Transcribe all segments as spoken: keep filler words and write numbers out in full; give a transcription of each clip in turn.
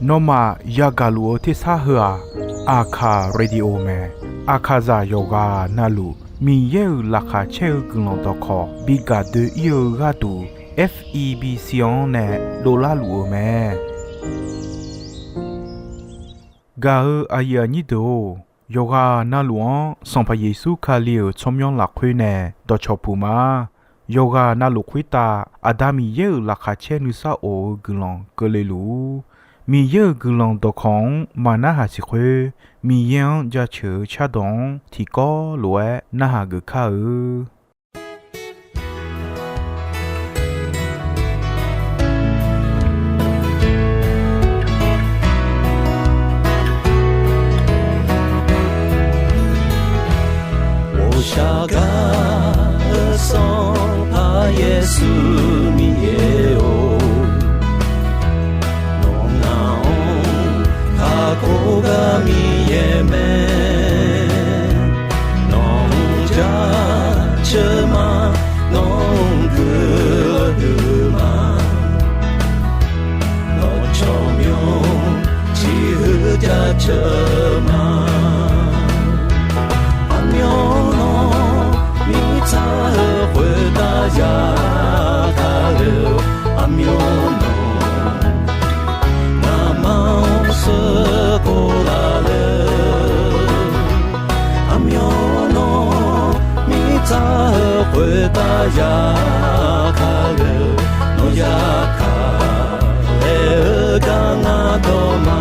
Nawmaf yagaq luf-eu tersar heu-aq, Aqkaq Radio mae. Aqkaqzaq yawqghaq navluf Miqyaer-euq laqkhaq caer-eu guiqlanq dawqkawq bi gaq doe-ir-eu gharduq, F E B C-anr nae dovlar luf-eu mae. Gaq-eu aqyuif aqnyir deuq-or, yawqghaq navluf-anr Sanqpaq Yeqsur Kali-euq tsawrmyanr lafkhoer nae dawqcawq puq ma. Yawqghaq navluf khoertav Aqda Miqyaer-euq laqkhaq caer nuisar of-eu guiqlanq keuvle luf-ur. Miqyaer-euq guiqlanq dawqkawq-anr maqnarhaq siq khoer, Miqyaer-anr jaceuq-eu cardawq-anr tiqkawv lof-aer narhaq geuf kar-eu. Ghoqshaq gar-eu Sanqpaq Yeqsur Miqyaer-or, nawq ngaq-anr kakhof gar Miqyaer mae. Nawq-anr jaceuq ma, nawq-anr guiqlanq huiq ma. Nawq tsawrmyanr tiq huiq jaceuq ma. Aqmyanluf mirtsaq-eu khoertav ya kale-eu, aqmyanluf ngamaf-anr sheuqkhof laf le. Aqmyanluf mirtsaq-eu khoertav ya kale-eu, nawq ya kale-eu gar ngar dawq ma.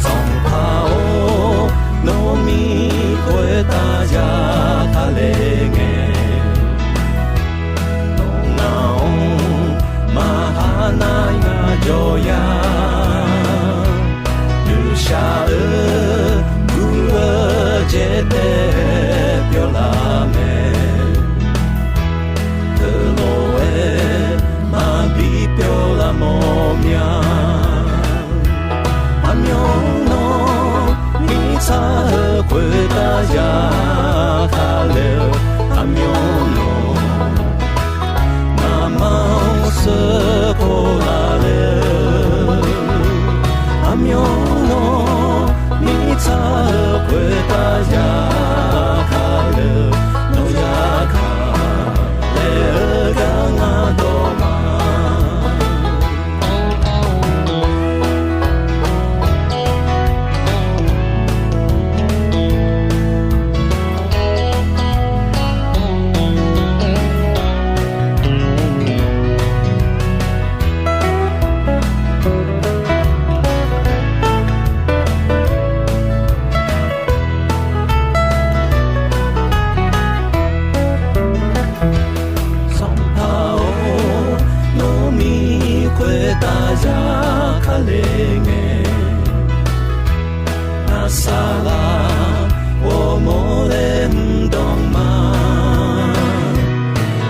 Sanqpaq-or, nawq mir khoertav ya kale ngae, nawq ngaq-anr maqha nar ngaq jawr ya. Ghoqshaq-eu gur-eu jaetae pyawlaf mae. Teulof-aer maqbi pyawlaf mawf mya. Aqmyanluf mirtsaq-eu khoertav ya kale-eu, aqmyanluf ngamaf-anr sheuqkhof laf le. Aqmyanluf mirtsaq-eu khoertav ya kale-eu, nawq ya kale-eu gar ngar dawq ma. Sanqpaq-or, nawq mir khoertav ya kale ngae, ngar saqlaq ghawrmawr laer mr dawq ma.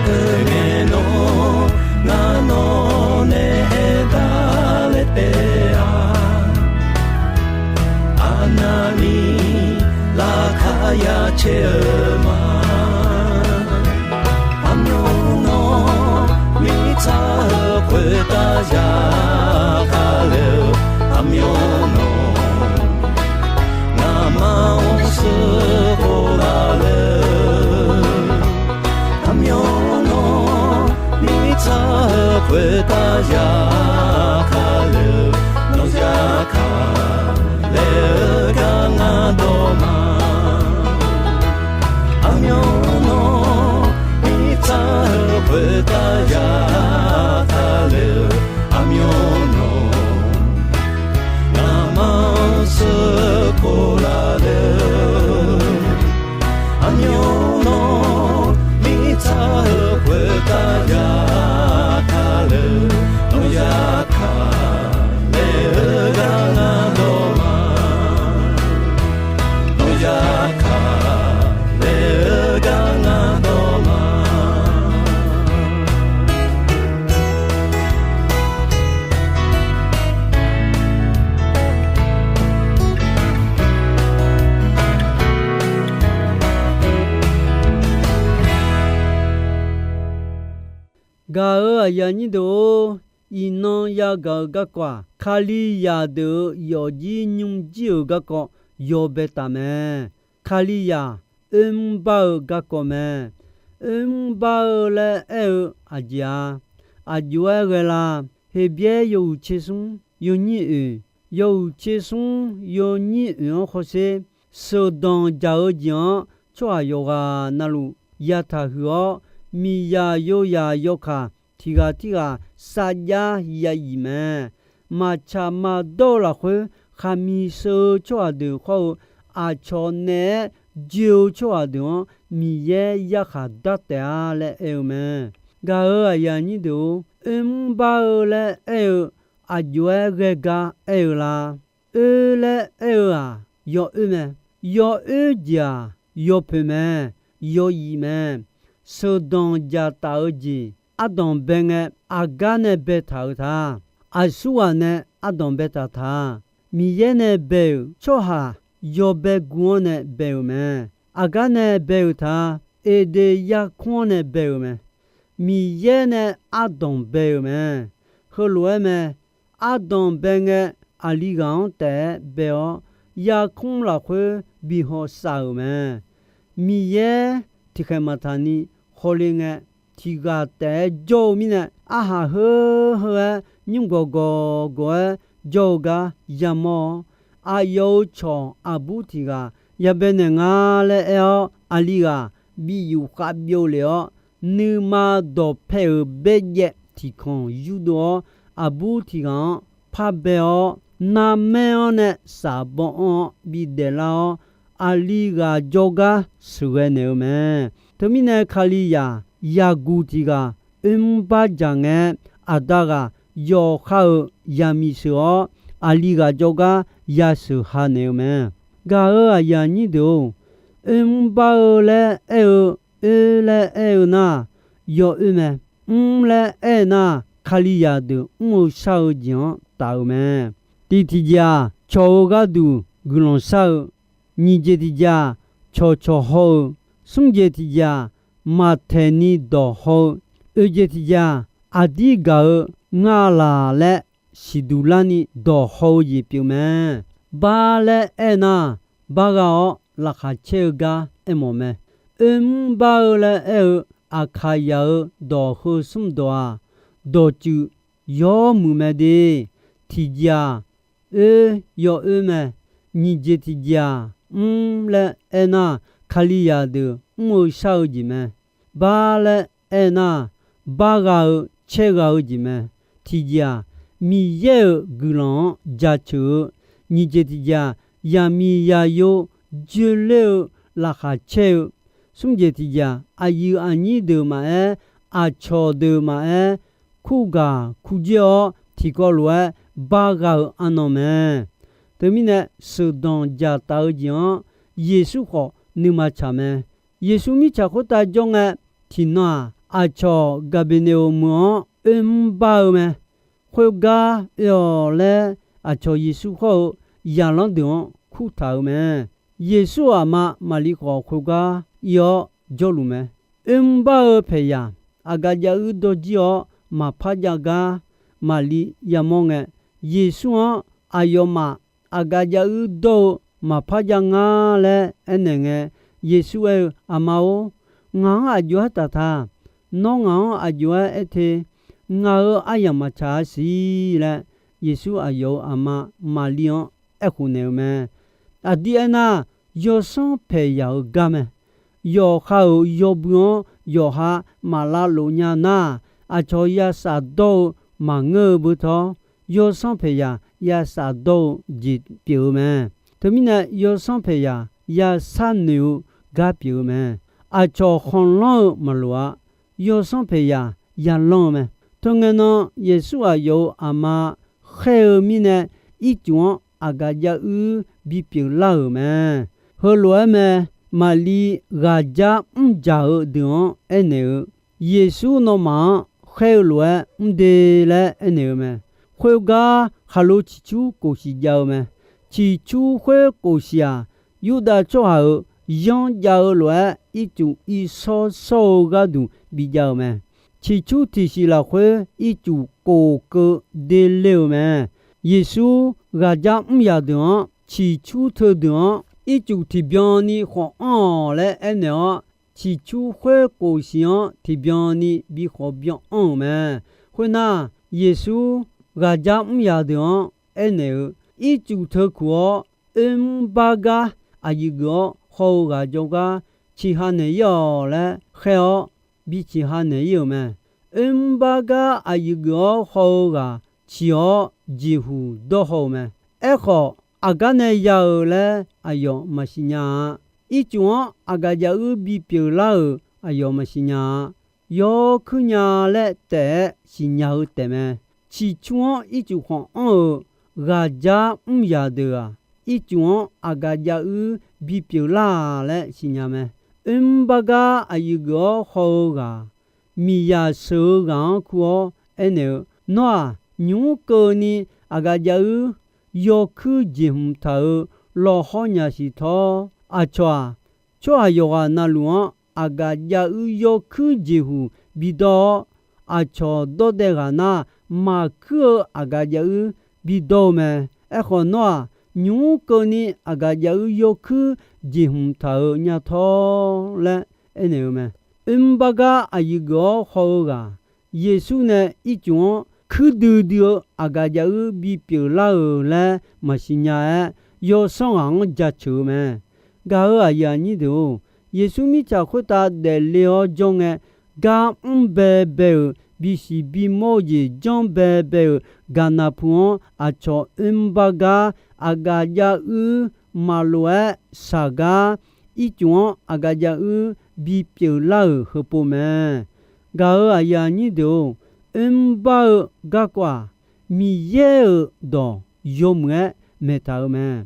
Teungae nawr ngar nawq nae aerdar laer taef-a. Aqnavni laqkhaq ya caer-eu ma. Aqmyanluf mirtsaq-eu khoertav ya kale-eu, aqmyanluf ngamaf-anr sheuqkhof laf le. Aqmyanluf mirtsaq-eu khoertav ya kale-eu, nawq ya kale-eu gar ngar dawq ma. Aqmyanluf mirtsaq-eu khoertav ya kale-eu, aqmyanluf ngamaf-anr sheuqkhof laf le. Aqmyanluf mirtsaq-eu khoertav ya kale-eu, nawq ya kale-eu gar ngar dawq ma. Nawq ya kale-eu gar ngar dawq ma. Gaq-euq aqyuif aqnyir deuq-or, iqnan yagaq-euq garkawv-aq, Kalizaq deuq-euq yawfjir nymrjir-euq garkawv yawbae taf mae. Kalizaq oermr bar-eu garkawv mae. Oermr bar-eu laer aer-eu aqjeq-a, aqjox-aer ghae la? Heqbyaer yawhuiq tser smr yawnyir oeq, yawhuiq tser smr yawnyir oeq-anr hawsher, sheuqdanq dzaq-eu jeq-anr tsawrhaq yawqghaq navluf yataq huiq-awr, miqzaq yozaq yawkaq tiq ghaq tirghaq sarjax ya iq mae. Maqtsaq maqdawr-eu lafkhoer, khaqmiq sheu-eu tsawrhaq deuq hawr-eu aqcawq naeq-aer joe-eu tsawrhaq deuq-anr Miqyaer yarkhaq dar taef-a laer aer-eu mae. Gaq-euq aqyuif aqnyir deuq-or, oermr bar-eu laer aer-eu aqjox-aer ghae gar aer-eu la? Oer laer aer-eu-aq, yawoer mae. Yawoer jeq-aq, yawpoeq mae, yawiq mae. Sheuqdanq dzaqtaf-eu jeq ardanq bae ngae, aqgar nae baetaq-euq ta? Aqsurghaq nae ardanq baetaq ta? Miqyaer nae bae-euq tsawrhaq yawbae guv-anr nae bae-euq mae. Aqgar nae bae-euq ta? Eqdeq yarkmr-anr nae bae-euq mae. Miqyaer nae ardanq bae-euq mae. Heulof-aer mae. Ardanq bae ngae, aqli ghaq-anr taef-aer bae-awr, yarkmr lafkhoer bi hawsav-euq mae. Miqyaer tiqkhaeq maqtaq ni hawle ngae, tiq ghaq taef-aer jawr-eu mirnae, arhaq heu heu-aer nymr gawq gawq gawq-aer jawr-eu gar yamawr-awr, aqyawf-euq cawq aqbur tiq ghaq yabae naeq nga laer aer-awr, aqli ghaq bi yuf khavbyov lef-awr, nuima dawqpae-euq baerjaev tiq kanq yurdov-awr, aqbur tiq ghaq-anr parbae-awr, narmaer-anr nae safbaw anr-awr bidaef lar-awr, aqli ghaq jawrgar sheuqghae naeq-eu mae. Teumirnae Kalizaq yaqguq tiq ghaq oermr bar dzaq ngae, aqda ghaq yawqha-euq yaqmiq sheuq-awr, aqli ghaq jawrgar yasheuq ha naeq-eu mae. Gaq-euq aqyuif aqnyir deuq-or, oermr bar-eu laer aer-eu, oer laer aer-eu nar, yawoer mae. Mr laer aer-eu nar, Kalizaq deuq mr-eu shar-eu jeq-anr taf-euq mae. Tiq tiqjeq-aq, cawq-eu gharduq guiqlanq shar-eu. Nyiq jeq tiqjeq-aq, cawqcawq haw-eu. Smr jeq tiqjeq-aq, maqtaeq ni dawq haw-eu. Oeq jeq tiqjeq-aq, aqdir gaq-eu ngar laq laer siqduq larni dawq haw-eu jeq pyeuf mae. Bar laer aer nar, bar gha-awr laqkhaq caer-eu gar aermawf mae. Oermr bar-eu laer aer-eu Aqkaqyaq-euq dawq heu smr dawq-aq, dawqtsuif yawmuiq mae de. Tiqjeq-aq, oer yawoer mae. Nyiq jeq tiqjeq-aq, mr laer aer nar, Kalizaq deuq mr-eu shar-eu jeq mae. Bar laer aer nar, bar gha-eu caer gha-eu jeq mae. Tiqjeq-aq, Miqyaer-euq guiqlanq-anr jaceuq-eu. Nyiq jeq tiqjeq-aq, yaqmiq yaqyo joeler-eu laqkhaq caer-eu. Smr jeq tiqjeq-aq, aqyuif aqnyir deuq maqaer, aqcawq deuq maqaer, kurgaq kurdzoer-awr tiqkawv lof-aer bar gha-eu arnan mae. Teumirnae sheuqdanq dzaqtaf-eu jeq-anr Yeqsur khawf nuima tsaq mae. Yeqsur mirtsaq khoertav jawr ngae, tiqnan-aq, aqcawq Gaqbeqneqoq meuq-anr oermr bar-eu mae. Khoergar oe-awq laer aqcawq Yeqsur hawr-eu zaqlanr deuq-anr kurtaq-euq mae. Yeqsur aqma Maqli khawf khoergar ir-awr jawrluf mae. Oermr bar-eu paeqyaq, aqgaf jav uir dawr jir-awr maqpar jav gar Maqli yamawr ngae, Yeqsur-anr aqyawfmaf aqgaf jav uir dawr-eu maqpar jav ngar laer aernaeq ngae, Yeqsur aer-eu, Aqma-or, ngaq-anr aqjox-aer taf ta? Nawr ngaq-anr aqjox-aer aer te? Ngaq-euq aryamq maqtsaq-a siq laer, Yeqsur aqyawf-euq aqma Maqli-anr aerkhof naeq-eu mae. Aqdir aernar, yawsanr paeqyaq-euq gar mae. Yawqha-euq yawbui-anr yawqha maqlavlof nya nar, aqcawq yasaf dawr-eu maqngeur-eu beu tawr, yawsanr paeqyaq yasaf dawr-eu jeq pyeuf-eu mae. Teumirnae yawsanr paeqyaq yasar noeq-eu gar pyeuf-eu mae. Aqcawq khanqlanr-eu maqloq-a. Yawsanr paeqyaq yalanr-eu mae. Teungae nan Yeqsur aqyawf-euq aqma khaer-eu mirnae, ircuf-anr aqgaf jav uir bipyeuf lar-euq mae. Heulof-aer mae. Maqli ghaqjar mrjaq-eu deuq-anr aernaeq-eu, Yeqsur nawmaf-anr khaer-eu lof-aer mr de laer aernaeq-eu mae. Khoergar khaqlo ciqcur kof siq jav-eu mae. Ciqcur khoer kof siq-aq, Yurdav tsawrhaq-euq yanr jav-eu lof-aer ircuf irshawr shawr-eu gharduq bijav-eu mae. ciqcur tiqsiq lafkhoer ircuf kof keuv dele-euq mae. Yeqsur ghaqjar mr yaq deuq-anr, ciqcur teudeuq-anr ircuf tiqbyan ni khawf anr-awq laer aernaeq-awr, ciqcur khoer kof siq-anr tiqbyan ni bi khawf byan anr-euq mae. Khoernar, Yeqsur ghaqjar mr yaq deuq-anr aernaeq-eu, ircuf teu kuq-awr, oermr bar gar aqyuif geuf-awr haw-eu ghaq jawrgar ciqha naeq-ir-awq laer khaer-awr, bi ciqha naeq-ir-euq mae. Oermr bar gar aqyuif geuf-awr haw-eu ghaq ciq-awr jeqhuq dawr haw-euq mae. Aerkhawf, aqgar nae ya-eu laer aqyawf maqsiq nya-a. Ircuf-anr aqgaf jav uir bipyeuf lar-euq aqyawf maqsiq nya-a. Yawkuir nya laer taef-aer siqnya-eu taefmae. Ciqcur-anr ircuf khawf anr-eu ghaqjar mr yaq deuq-aq, ircuf-anr aqgaf jav uir bipyeuf lar-a laer siqnya mae. Oermr bar gar aqyuif geuf-awr haw-eu ghaq, miqyaq sheuq-eu ghaq-anr kur-awr aernaeq-eu, Nawr-aq, nymq mr keuvni aqgaf jav uir yawkuir jeqhmq taq-euq lawqhawr nyasiq tawr. Aqcawq-aq, tsawrhaq yawqghaq na luf-anr aqgaf jav uir yawkuir jeqhuq bidawr-awr, aqcawq dawrdaev ghaq nar, maqkuir-eu aqgaf jav uir bidawr-eu mae. Aerkhawf, nawr-aq, nymq mr keuvni aqgaf jav uir yawkuir jeqhmq taq-euq nya tawr laer aernaeq-eu mae. Oermr bar gar aqyuif geuf-awr haw-eu ghaq, Yeqsur nae ircuf-anr kuir duidui-eu aqgaf jav uir bipyeuf lar-euq laer maqsiq nya-aer, yawsanr ghaq-anr jaceuq-eu mae. Gaq-euq aqyuif aqnyir deuq-or, Yeqsur mirtsaq khoertav daefle-awr jawr ngae, gar mr baebae-euq bisiq bimawr-eu jeq janr baebae-euq gaqnaq pu-anr aqcawq oermr bar gar aqgaf jav uir maqlof-aer shaq gar, ircuf-anr aqgaf jav uir bipyeuf lar-euq heupov mae. Gaq-euq aqyuif aqnyir deuq-or, oermr bar-eu garkawv-aq, Miqyaer-euq dawq yawmuiq-aer maeqtaq-eu mae.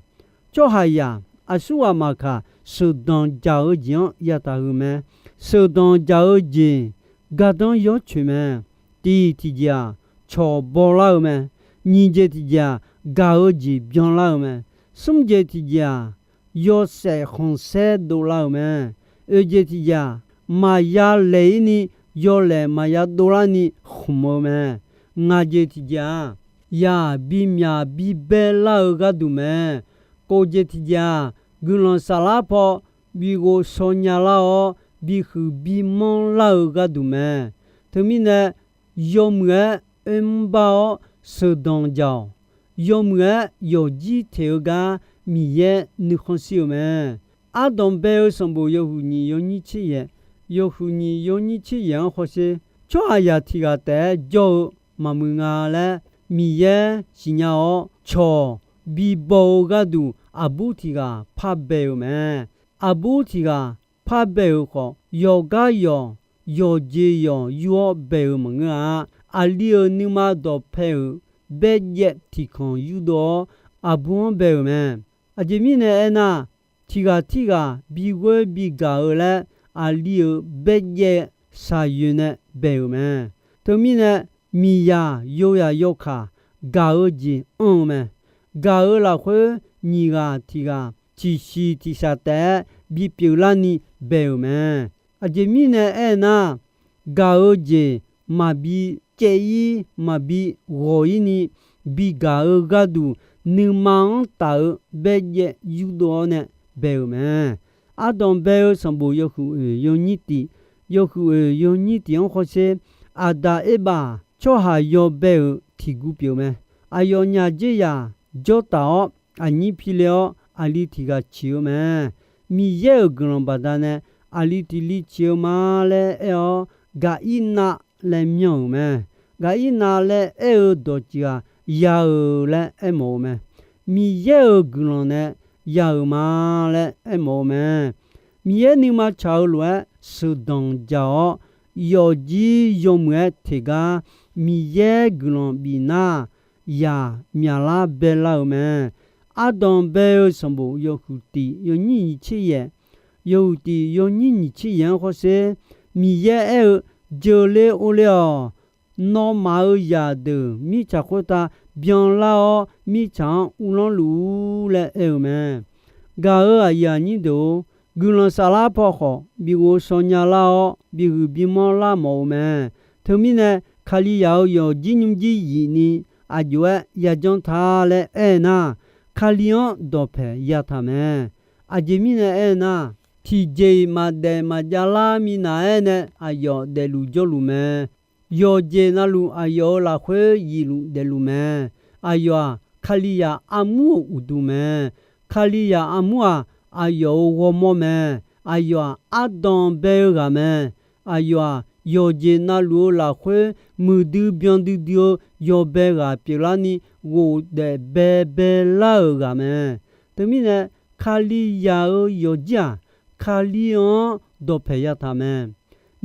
Tsawrhaqzaq aqsurghaq maqkaq, sheuqdanq jaq-eu jeq-anr yataq-euq mae. Sheuqdanq jaq-eu jeq gardanr yawcoeq mae. Tiq tiqjeq-aq, cawq bawlar-eu mae. Nyiq jeq tiqjeq-aq, gaq-eu jeq byanlar-eu mae. Smr jeq tiqjeq-aq, yawshaef khanqsaer dovlar-euq mae. Oeq jeq tiqjeq-aq, maqya laeq-ir ni yawlaeq maqya dovlar ni khmq-eu mae. Ngaq jeq tiqjeq-aq, yaq bimyaq bibae lar-eu gharduq mae. Kof jeq tiqjeq-aq, guiqlanq saflar paw bi ghovshaw nya lar-awr, bihuiq bimanr lar-eu gharduq mae. Teumirnae, yawmuiq-aer oermr bar-awr sheuqdanq jaq-awq. Yawmuiq-aer yawqjir teq-eu gar Miqyaer nuikhanr shir-eu mae. Ardanq bae-eu sanqbof yawhuiq nyiq yawnyir tser yaeq, yawhuiq nyiq yawnyir tser yaeq-anr hawsher, tsawrhaqzaq tiq ghaq taef-aer jawr-eu maqmuiq nga laer Miqyaer siqnya-awr, cawq bibaw-eu gharduq aqbur tiq ghaq par bae-euq mae. Aqbur tiq ghaq par bae-euq khawf, yawqgar yawq, yawqjeq yawq yur-awr bae-euq maqngeur-a. Aqli-euq nuima dawqpae-euq baerjaev tiqkanq yurdov-awr aqbur-anr bae-euq mae. Aqjeq mirnae aernar, tiq ghaq tirghaq bighoer bigaq-eu laer aqli-euq baerjaev shaqyoeq nae bae-euq mae. Teumirnae, miqzaq yoyaq yawkaq gaq-eu jeq anr-eu mae. Gaq-eu lafkhoer nyiq ghaq tiq ghaq tiqsiq tiqshaq taef-aer bipyeuf larni bae-euq mae. Aqjeq mirnae aernar, gaq-eu jeq maqbi caev-ir maqbi ghawq-ir ni bigaq-eu gharduq, nuima-anr taf-eu baerjaev yurdov-awr nae bae-euq mae. Ardanq bae-eu sanqbof yawhuiq oeq yawnyir tiq, yawhuiq oeq yawnyir tiq-anr hawsher, Aqdaq Erbaq tsawrhaq yawbae-euq tiq gu pyeuf mae. Aqyawfnyaf dzerzaq jawrtaf-awr, aqnyir pile-awr, aqli tiq ghaq ciq-eu mae. Miqyaer-euq guiqlanq baqdanae aqli tiq li ciq-eu ma laer aer-awr, Gaqirnav laer myanr-euq mae. Gaqirnav laer aer-eu dawq ciq ghaq ya-euq laer aermawf-eu mae. Miqyaer-euq guiqlanq nae ya-euq ma laer aermawf-eu mae. Miqyaer nuima tsaq-eu lof-aer sheuqdanq jaq-awr, yawqjir yawmuiq-aer teq gar Miqyaer guiqlanq bifnar, yaq myaqlar baelar-euq mae. Ardanq bae-eu sanqbof yawhuiq tiq yawnyir nyiq tser yaeq, yawhuiq tiq yawnyir nyiq tser yaeq-anr hawsher, Miqyaer aer-eu, Jeuqle orle-awq. Nawmaf-euq zaqdeuq mirtsaq khoertav byanlar-awr, mirtsaq-anr uvlanr luf-ur laer aer-eu mae. Gaq-euq aqyuif aqnyir deuq-or, guiqlanq saflar paw khawf bi ghovshaw nya lar-awr, bihuiq bimanr lar mawf-eu mae. Teumirnae, Kalizaq-euq yawqjir nymrjir yif ni aqjox-aer yajanr ta laer aernar, Kali-anr dawqpaeq yataq mae. Aqjeq mirnae aernar, tiqjeq-iq maqdaef maqjav lar minav-aer nae aqyawf daefluf jawrluf mae. Yawqjeq navluf aqyawf-euq lafkhoer yifluf daefluf mae. Aqyawf-aq, Kalizaq armur-euq uqduq mae. Kalizaq armur-aq, aqyawf-euq ghawrmawr mae. Aqyawf-aq, ardanq bae-eu ghaq mae. Aqyawf-aq, yawqjeq navluf-eu lafkhoer muiqdui byan duidui-eu yawbae ghaq pyeuflarni ghofdaef baebae lar-euq ghaq mae. Teumirnae, Kalizaq-euq yawqjir-aq, Kali-anr dawqpaeq yataq mae.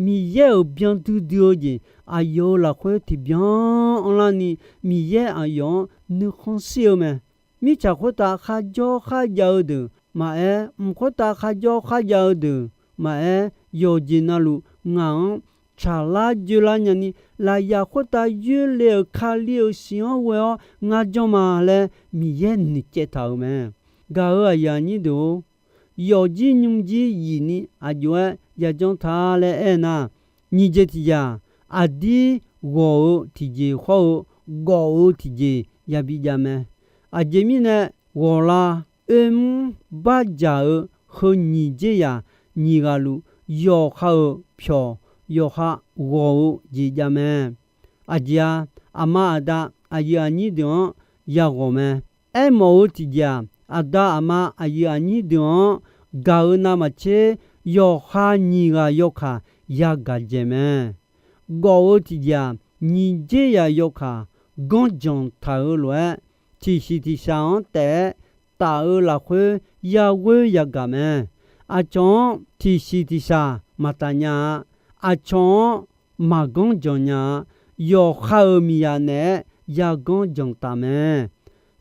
Miqyaer-euq byan duidui-eu jeq aqyawf-euq lafkhoer tiqbyan anrlarni, Miqyaer aqyawf-anr nuikhanr shir-eu mae. Mirtsaq khoertav kharjawr kharjav-eu deuq maqaer, mq khoertav kharjawr kharjav-eu deuq maqaer, yawqjeq navluf ngaq-anr tsaqlar joelar nyani, lafyaq khoertav yoerle-euq Kali-euq siq-anr ghoe-awr ngar janr ma laer Miqyaer noeqcaev taq-euq mae. Gaq-euq aqyuif aqnyir deuq-or, yawqjir nymrjir yif ni aqjox-aer yajanr ta laer aernar, nyiq jeq tiqjeq-aq, aqdir ghawq-eu tiqjeq hawr-eu gawf-eu tiqjeq yabi jav mae. Aqjeq mirnae, ghawqla oermr bardzaq-eu heu nyiq jeq yaq nyiq ghaq luf, yawqha-euq pyawq yawqha ghawq-eu jeq jav mae. Aqjeq-a, aqma aqda aqyuif aqnyir deuq-anr yaghawq mae. Aermawf-eu tiqjeq-aq, aqda aqma aqyuif aqnyir deuq-anr gaq-eu navmaqtser, yawqha nyiq ghaq yawkaq yagaq dzaeq mae. Gawf-eu tiqjeq-aq, nyiq jeq yaq yawkaq ganrjanq taq-eu lof-aer, tiqsiq tiqshaq-anr taef-aer taf-eu lafkhoer yaghoer yagaq mae. Aqcawq-anr tiqsiq tiqshaq maqtaf nya-a. Aqcawq-anr maqganr janq nya-a. Yawqha-euq miqyaq naeq-aer yaganr janq taf mae.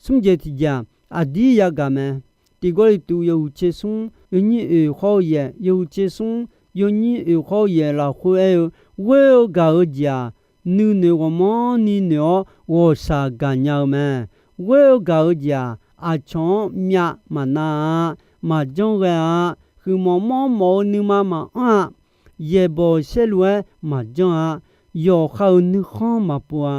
Smr jeq tiqjeq-aq, aqdir yagaq mae. Tiq Gawrliqtu yawhuiq tser smr yawnyir oeq khawr-eu yaeq, yawhuiq tser smr yawnyir oeq khawr-eu yaeq lafkhoer aer-eu, ghoer-eu gaq-eu jeq-aq, nuinoeq ghawqmanrni noeq-awr ghawqshaq gaqnya-eu mae. Ghoer-eu gaq-eu jeq-aq, aqcawq-anr myav maqnav-a, maqjanr ghae-a, huiqmawf mawrmawf-eu nuima maqanr-a, yaeqbawq saerlu-aer maqjanr-a, yawqha-euq nuikhanr maqpov-a,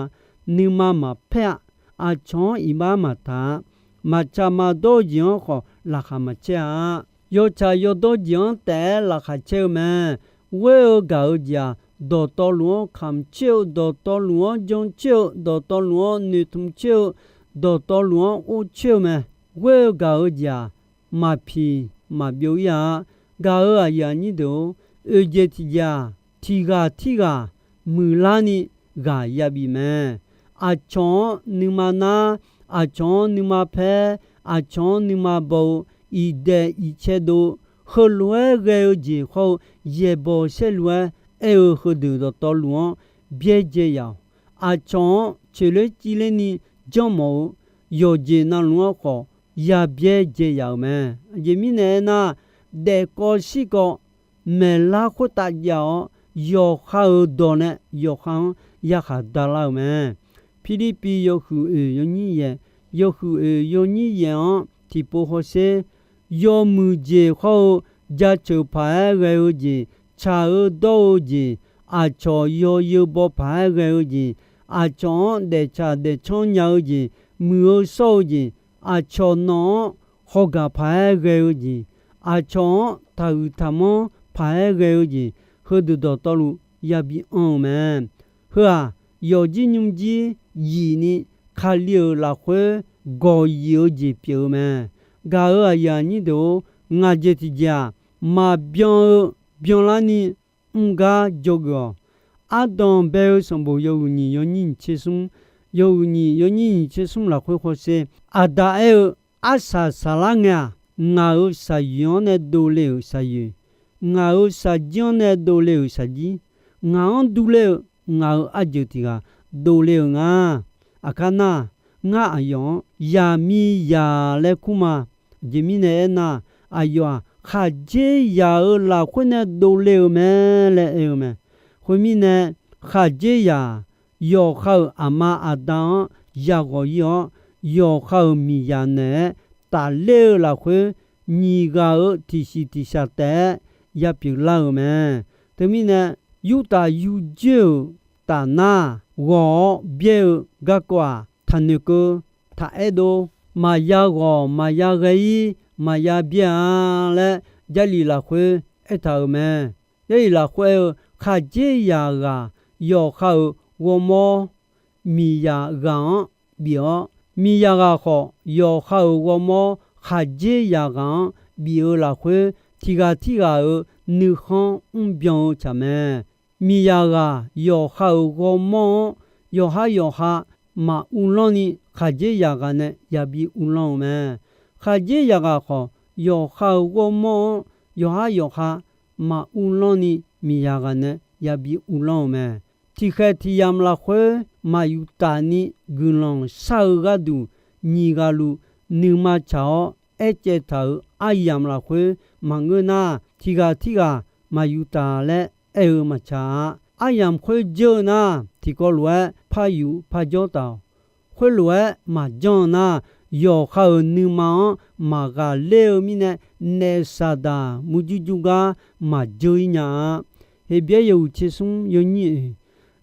nuima maqpaer-a, aqcawq-anr iqbax maqtaq-a, maqtsaq maqdawr-eu jeq-anr khawf laqkhaq maqcaer-a. Yawtsaq yawdawr jeq-anr taef-aer laqkhaq caer-eu mae. Ghoer-eu gaq-eu jeq-aq, dawqtawvluf-anr kamq coer-eu, dawqtawvluf-anr jan coer-eu, dawqtawvluf-anr noeqtmq coer-eu, dawqtawvluf-anr or coer-eu mae. Ghoer-eu gaq-eu jeq-aq, maqpiq maqbyov ir-a. Gaq-euq aqyuif aqnyir deuq-or, oeq jeq tiqjeq-aq, tiq ghaq tirghaq muiqlarni ghaq yabif mae. Aqcawq-anr nuima nar, aqcawq-anr nuima paer, aqcawq-anr nuima baw-eu, iqdaeq iqcae dov-eu, heulof-aer ghae-eu jeq hawr-eu, yaeqbawq saerlu-aer aer-eu heudeuq dawqtawvluf-anr byaerdzae yaf-awq. Aqcawq-anr coeqler civlerni janrmawf-eu yawqjeq navluf-anr khawf yabyaerdzae yaf-euq mae. Aqjeq mirnae aernar, daefkawv shirkawv maeqlar khoertav jav-awr, yawqha-euq dawq nae yawqha-anr yakhaq dalar-euq mae. Pirlirpiv yawhuiq oeq yawnyir yaeq, yawhuiq oeq yawnyir yaeq-anr tiqpov hawsher, yawmuiq jeq hawr-eu jaceuq paq-aer ghae-eu jeq, tsaq-eu dawr-eu jeq, aqcawq yawzeu baw paq-aer ghae-eu jeq, aqcawq-anr daeftsaq daefcanr nya-eu jeq, muiq-eu shawr-eu jeq, aqcawq nawq-anr hawgaq paq-aer ghae-eu jeq, aqcawq-anr taqhuiq taqmanr paq-aer ghae-eu jeq, heudeuq dawqtawvluf yabi anr-eu mae. Heu-aq, yawqjir nymrjir yif ni Kali-euq lafkhoer gawq yif-eu jeq pyeuf-eu mae. Gaq-euq aqyuif aqnyir deuq-or, ngaq jeq tiqjeq-aq, maqbyan-eu byanlarni mr gar dzawgeuf-awq. Ardanq bae-eu sanqbof yawhuiq nyiq yawnyir nyiq tser smr, yawhuiq nyiq yawnyir nyiq tser smr lafkhoer hawsher, Aqda aer-eu, arsaq saqlar ngae-aq, ngaq-euq shaqyoeq-anr nae dovle-euq shaqyoeq, ngaq-euq shaqjir-anr nae dovle-euq shaqjir, ngaq-anr durler-eu ngaq-euq arjeuq tiq ghaq dovle-euq nga. Aqkar nar, ngar aqyawf-anr yaqmiqzaq laer kur ma. Aqjeq mirnae aernar, aqyawf-aq, khaqdzerzaq-euq lafkhoer nae dovle-euq mae laer aer-eu mae. Khoermirnae, khaqdzerzaq yawqha-euq aqma aqda-anr yaghawq ir-awr, yawqha-euq miqzaq naeq-aer tafler-eu lafkhoer, nyiq ghaq-euq tiqsiq tiqshaq taef-aer yapyeuf lar-euq mae. Teumirnae, Yurtaf yurdzoer-euq taf nar, ghawq-awr byaer-eu garkawv-aq, taqnoeq keuv, taq aerdov, maqya ghawq, maqya ghae-ir, maqya byaer-a laer, Jarlif lafkhoer aertaq-euq mae. Jarlif lafkhoer aer-eu, khaqdzerzaq ghaq yawqha-euq ghawrmawr miqzaq ghaq-anr bif-awr, miqzaq ghaq khawf, yawqha-euq ghawrmawr khaqdzerzaq ghaq-anr bif-eu lafkhoer, tiq ghaq tirghaq-euq nuikhanr mrbyan-eu tsaq mae. Miqzaq ghaq yawqha-euq ghawrmawr-anr yawqhar yawqha maquvlanr ni, khaqdzerzaq ghaq nae yabi uvlanr-eu mae. Khaqdzerzaq ghaq khawf, yawqha-euq ghawrmawr-anr yawqhar yawqha maquvlanr ni, miqzaq ghaq nae yabi uvlanr-eu mae. Tiqkhaeq tiq yamq lafkhoer maqyuftaf ni guiqlanq shar-eu gharduq, nyiq ghaq luf nuima tsaq-awr aercaev taq-euq aryamq lafkhoer maqngeur nar, tiq ghaq tirghaq maqyuftaf laer aer-eu maqtsaq-a. Aryamq khoer dzeur-eu nar, tiqkawv lof-aer par yuf par jawr taf-awq. Khoerlof-aer maqjanr nar, yawqha-euq nuima-anr maqghaqler-eu mirnae, naef Saqdaq murjur jur gar maqdzeur-ir nya-a. Heqbyaer yawhuiq tser smr yawnyir oeq,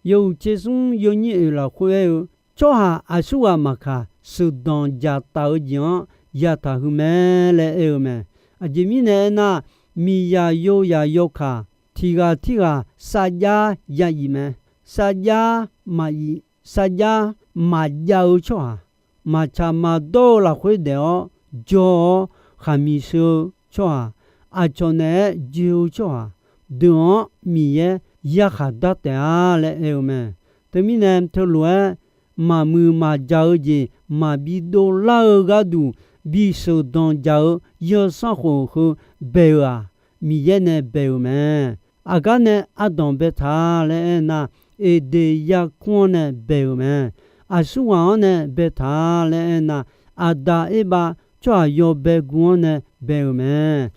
yawhuiq tser smr yawnyir oeq lafkhoer aer-eu, tsawrhaq aqsurghaq maqkaq, sheuqdanq dzaqtaf-eu jeq-anr yataq heu mae laer aer-eu mae. Aqjeq mirnae aernar, miqzaq yawzaq yawkaq tiq ghaq tirghaq sarjax ya-iq mae. Sarjax maqif, sarjax maqjav-eu tsawrhaq, maqtsaq maqdawr-eu lafkhoer daef-awr jawr-awr khaqmiq sheu-eu tsawrhaq, aqcawq naeq-aer joe-eu tsawrhaq deuq-anr Miqyaer yarkhaq dar taef-a laer aer-eu mae. Teumirnae teulof-aer maqmuiq maqjaq-eu jeq maqbi dovlar-eu gharduq bi sheuqdanq dzaq-eu zanrsanrkhof heu bae-eu-aq, Miqyaer nae bae-euq mae. Aqgar nae ardanq baetaq laer aernar, Eqdeq yarkmr-anr nae bae-euq mae. Aqsurghaq-anr nae baetaq laer aernar, Aqda Erbav tsawrhaq yawbae gu-anr nae bae-euq mae.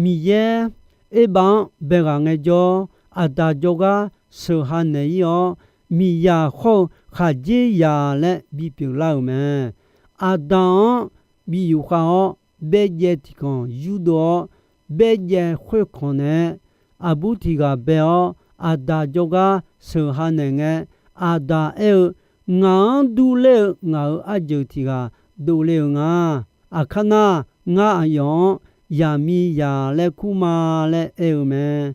Miqyaer Erbav-anr bae ghaq ngaejawr, Aqda jawrgar sheuqha naeq-ir-awr, miqzaq khawr-eu khaqdzerzaq laer bipyeuf lar-euq mae. Aqda-anr bi yufkhav-awr, baerjaev tiqkanq yurdov-awr, baerjaev khoerkanq naeq-aer, aqbur tiq ghaq bae-awr, Aqda jawrgar sheuqha naeq ngae, Aqda aer-eu, Ngaq-anr durler-eu ngaq-euq arjeuq tiq ghaq dovle-euq nga. Aqkar nar, ngar aqyawf-anr yaqmiqzaq laer kur ma laer aer-eu mae.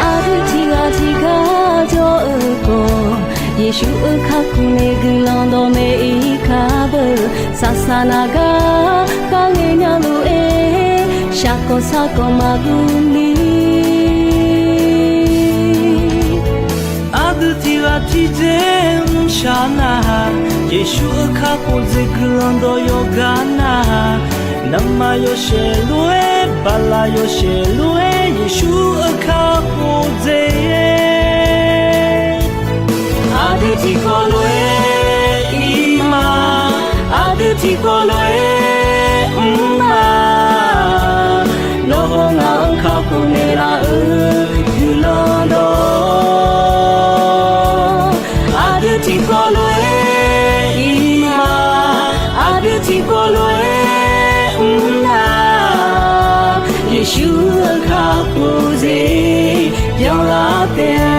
Aqdui tiq ghaq tiq gar jawr-eu khawf, Yeqsur-euq kakhof nae guiqlanq dawqmaeq-ir kar beu. Saqsaq naq gar kharghae nya lof-aer, shaqkawq sarkawq maqguv ni. Aqdui tiq ghaq tiqjeq mrshaq nar-aq, Yeqsur-euq kakhof jeq guiqlanq dawq yawqgar nar-aq, navmaqyawshaef lof-aer, baqlaq yawshaef lof-aer, Yeqsur-euq kakhof jeq aqdui tiqkawv lof-aer ir ma, aqdui tiqkawv lof-aer mr ma. Nawr-aq ngaq-anr kakhof naeqlaf-euq guiqlanq dawq aqdui tiqkawv lof-aer ir ma, aqdui tiqkawv lof-aer mr nar, Yeqsur-euq kakhof jeq byanlar taef-a.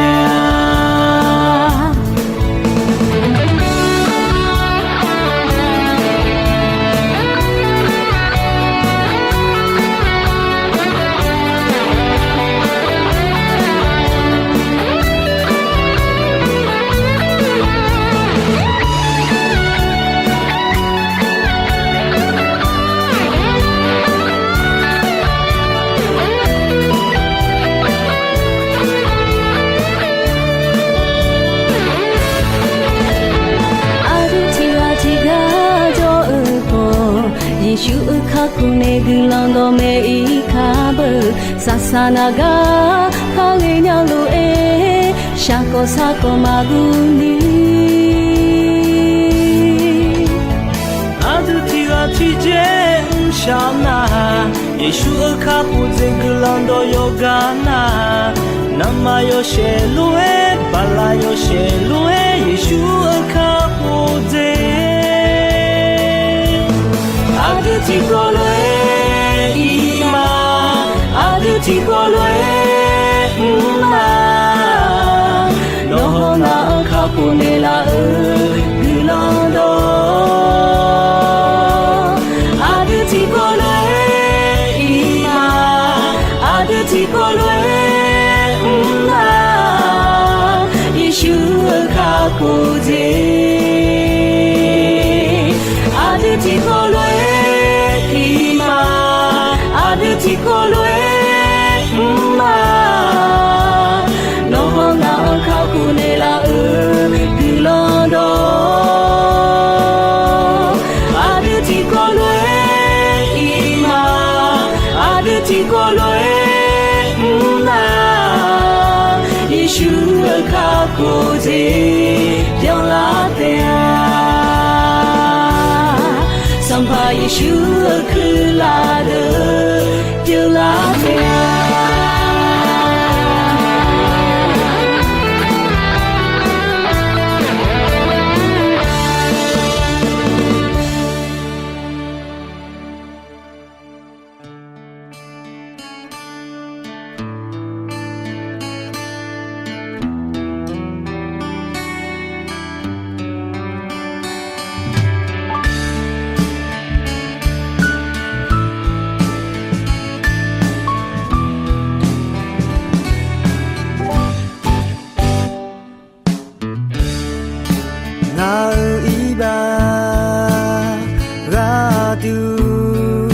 Aqdui tiq ghaq tiq gar jawr-eu khawf, Yeqsur-euq kakhof nae guiqlanq dawqmaeq-ir kar beu. Saqsaq naq gar kharghae nya lof-aer, shaqkawq sarkawq maqguv ni. Aqdui tiq ghaq tiqjeq mrshaq nar-aq, Yeqsur-euq kakhof jeq guiqlanq dawq yawqgar nar-aq, navmaqyawshaef lof-aer, baqlaq yawshaef tiqkawv lof-aer mr ma. Nawq hawq ngaq-anr kakhof naeqlaf-eu guiqlanq dawq, aqdui tiqkawv lof-aer ir ma. Aqdui tiqkawv lof-aer mr ma. Yeqsur-euq kakhof jeq, aqdui tiqkawv lof-aer ir ma. Aqdui tiqkawv lof-aer mr ma. Nawq hawq ngaq-anr kakhof naeqlaf-eu guiqlanq dawq, aqdui tiqkawv lof-aer ir ma. Aqdui tiqkawv lof-aer mr ma. Yeqsur-euq kakhof jeq byanlar taef-a. Sanqpaq Yeqsur-euq kuirlaf deuq pyeuflar taef-a. Ngaq-euq iqbax gharduq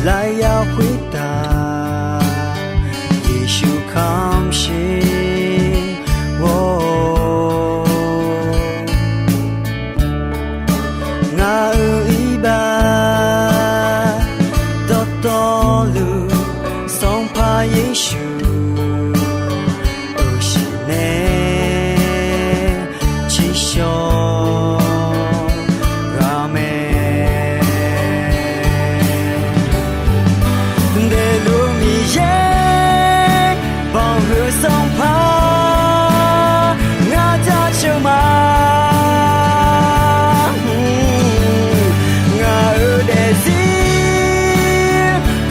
lafyaq khoertav, Yeqsur kamq sher ghawr-awr. Ngaq-euq iqbax dawqtawvluf, Sanqpaq Yeqsur, euqshiq nae tsiqshawq ghaq mae. Daefluf Miqyaer, banqhuiq Sanqpaq, ngar jaceuq ma. Ngaq-euq daefzir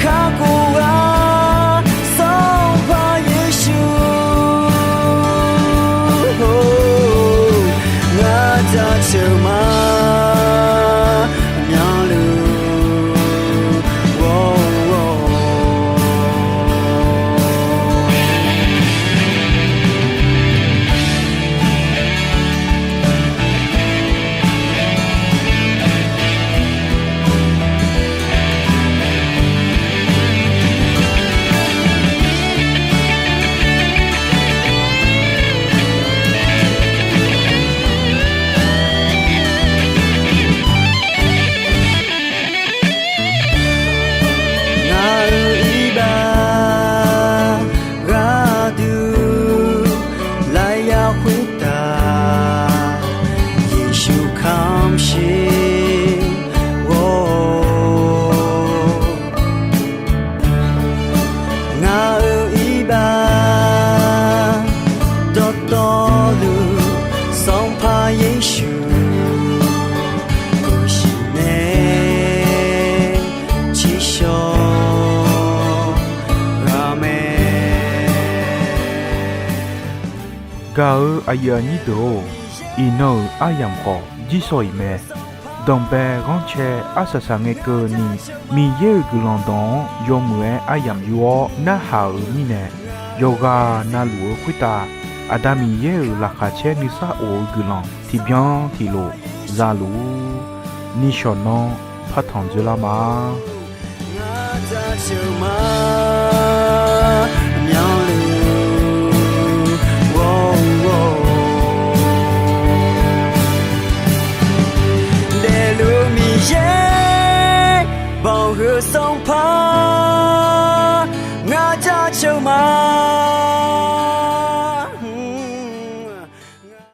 kakhof ghaq Sanqpaq Yeqsur, ngar jaceuq ma. Myanluf ghawr-awr. Ngaq-euq iqbax gharduq lafyaq khoertav, Yeqsur kamq sher ghawr-awr. Ngaq-euq iqbax dawqtawvluf, Sanqpaq Yeqsur, euqshiq nae tsiqshawq ghaq mae. Gaq-euq aqyuif aqnyir deuq-or, iqnan-euq aryamq khawf jirsawq iq mae. Danqbae ghanrcae arsaq saqngae keuvni, Miqyaer-euq guiqlanq dawq-anr yawmuiq-aer aryamq yur-awr narhaq-euq mirnae, yawqghaq navluf-eu khoertav Aqda Miqyaer-euq laqkhaq caer nuisar of-eu guiqlanq tiqbyan tiqlof za luf-ur. Nishawq nanr partanq dzeurlar ma. Ngar jaceuq ma, myanluf ghawr-awr. Daefluf Miqyaer, banqhuiq Sanqpaq, ngar jaceuq ma.